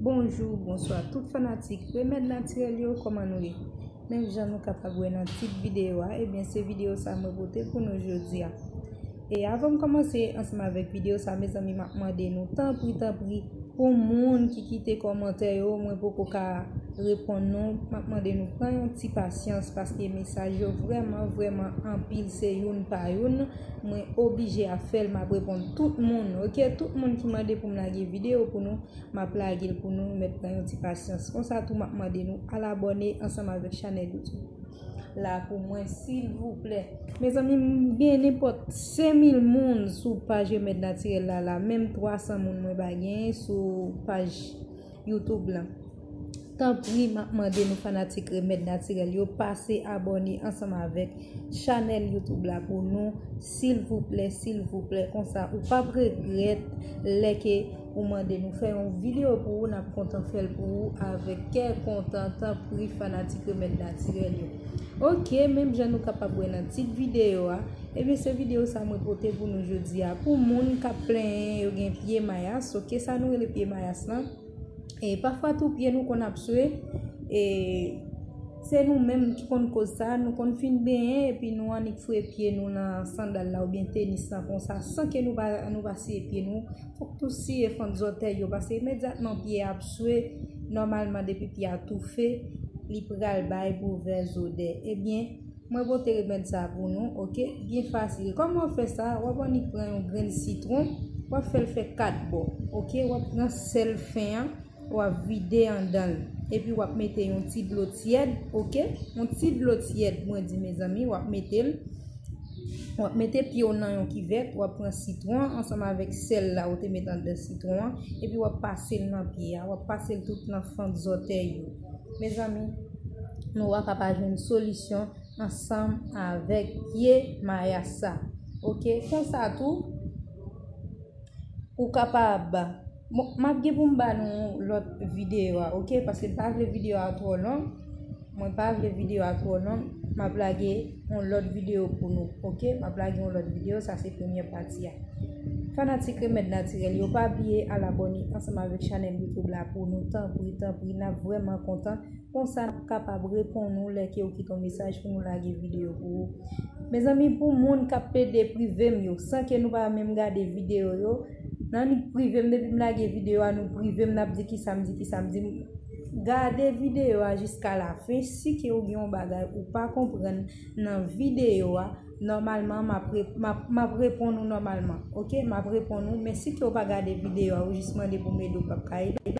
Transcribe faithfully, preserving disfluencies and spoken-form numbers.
Bonjou, bonswa tout fanatik Remèd Natirèl yo, kòman nou ye? Menm jan nou kapab wè nan tit videyo a, ebyen se videyo sa mwen pote pou nou jodi a. E avan m kòmanse ansanm avèk videyo sa, mezanmi, m ap mande nou, tanpri, tanpri, pou moun ki kite kòmantè yo, mwen poko ka reponn nou, m ap mande nou pran yon ti pasyans, paske mesaj yo vrèman, vrèman anpil, se youn pa youn. Mwen oblije ap fè l, m ap reponn tout moun, oke? Tout moun ki mande pou m lage videyo pou nou, m ap lage l pou nou, mèt pran yon ti pasyans. Konsa tou, m ap mande nou al abòne ansanm avèk chanèl YouTube la pou mwen, silvouplè. Mezanmi, m gen nenpòt senk mil moun sou paj Remèd Natirèl la, la, menm twa san moun mwen pa gen sou paj YouTube la. Tanpri, m ap mande nou fanatik Remèd Natirèl yo, pase abòne ansanm avèk chanèl YouTube la pou nou, silvouplè, silvouplè. Konsa, ou p ap regrèt lè ke ou mande nou fè yon videyo pou ou, n ap kontan fè l pou ou avèk kè kontan, tanpri fanatik Remèd Natirèl yo. Oke, menm jan nou kapab wè nan tit videyo a, ebyen se videyo sa mwen pote pou nou jodi a. Pou moun k ap plenyen yo gen pye mayas, oke, sa nou rele pye mayas lan. E pafwa tou pye nou konn ap swe, e se nou menm ki konn koz sa, nou konn fin benyen epi nou annik foure pye nou nan sandal la oubyen tenis lan konsa, san ke nou pa, nou pa siye pye nou. Fòk tou siye fant zòtèy yo, paske imedyatman pye a ap swe, nòmalman depi pye a toufe, li pral bay movèz odè. Ebyen, mwen pote remèd sa pou nou, oke? Byen fasil. Kòman w fè sa? W ap annik pran yon grenn sitwon, w ap fè l fè kat bò, oke? W ap pran sèl fen an, w ap vide anndan l. Epi w ap mete yon ti dlo tyèd, oke? Yon ti dlo tyèd, mwen di, mezanmi, w ap mete l. W ap mete pye w nan yon kivèt, w ap pran sitwon ansanm avèk sèl la ou te met anndan sitwon an, epi w ap pase l nan pye a, w ap pase l tout nan fant zòtèy yo. Mezanmi, nou wè ka pa jwenn solisyon ansanm avèk pye mayas sa. Oke, konsa tou, ou kapab, bon, m ap gen pou m ba nou lòt videyo a, oke? Paske m pa vle videyo a twò long. Mwen pa vle videyo a twò long. M ap lage yon lòt videyo pou nou, oke? M ap lage yon lòt videyo, sa se premyè pati a. Fanatik Remèd Natirèl yo, pa bliye al abòne ansanm avèk chanèl YouTube la pou nou, tanpri, tanpri, n ap vrèman kontan. Konsa n ap kapab reponn ou lè ke ou kite yon mesaj pou nou lage videyo pou ou. Mezanmi, pou moun k ap plede prive m yo, san ke nou pa menm gade videyo yo, n annik prive m, depi m lage videyo a, nou prive m, n ap di kisa m di, kisa m di. Gade videyo a jiska lafen, si ke ou gen yon bagay ou pa konprann nan videyo a, nòmalman, m ap re-, m ap, m ap reponn ou nòmalman, oke? M ap reponn ou, men si ke ou pa gade videyo a, ou jis mande pou m ede, ou p ap ka ede.